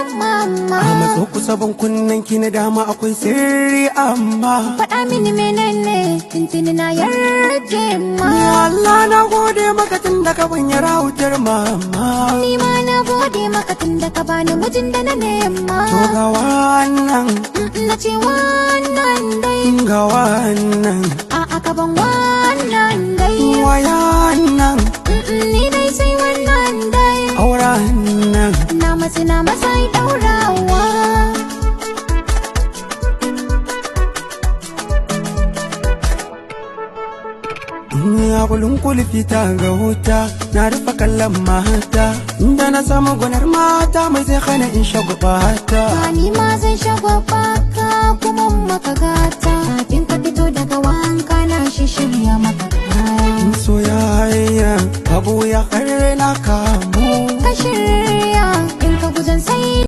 Mama. A matso kusa ban kunnen ki na dama, akwai sirri amma. Faɗa mini menene, tuntuni na yarje ma. Ya Allah, na gode maka tun da ka ban yara wutar mama. Ni ma na gode maka tun da ka bani mijin da na nema. To ga wannan. Na ce wannan dai. Ga wannan. A'a, ka ban wannan dai. Wayan nan. Ni dai sai wannan dai. Auren nan. Na matsi na masai daurawa. Ya kulun kulfi ta ga wuta, na rufe kallon mata, inda na samu gwanar mata mai zai hana in shagwabata. Ba ni ma zan shagwaba ka kuma maka gata. Kafin ka fito daga wanka na shi shirya maka kaya. Soyayya abu ya har na kamu. Ka shirya in ka guzan sai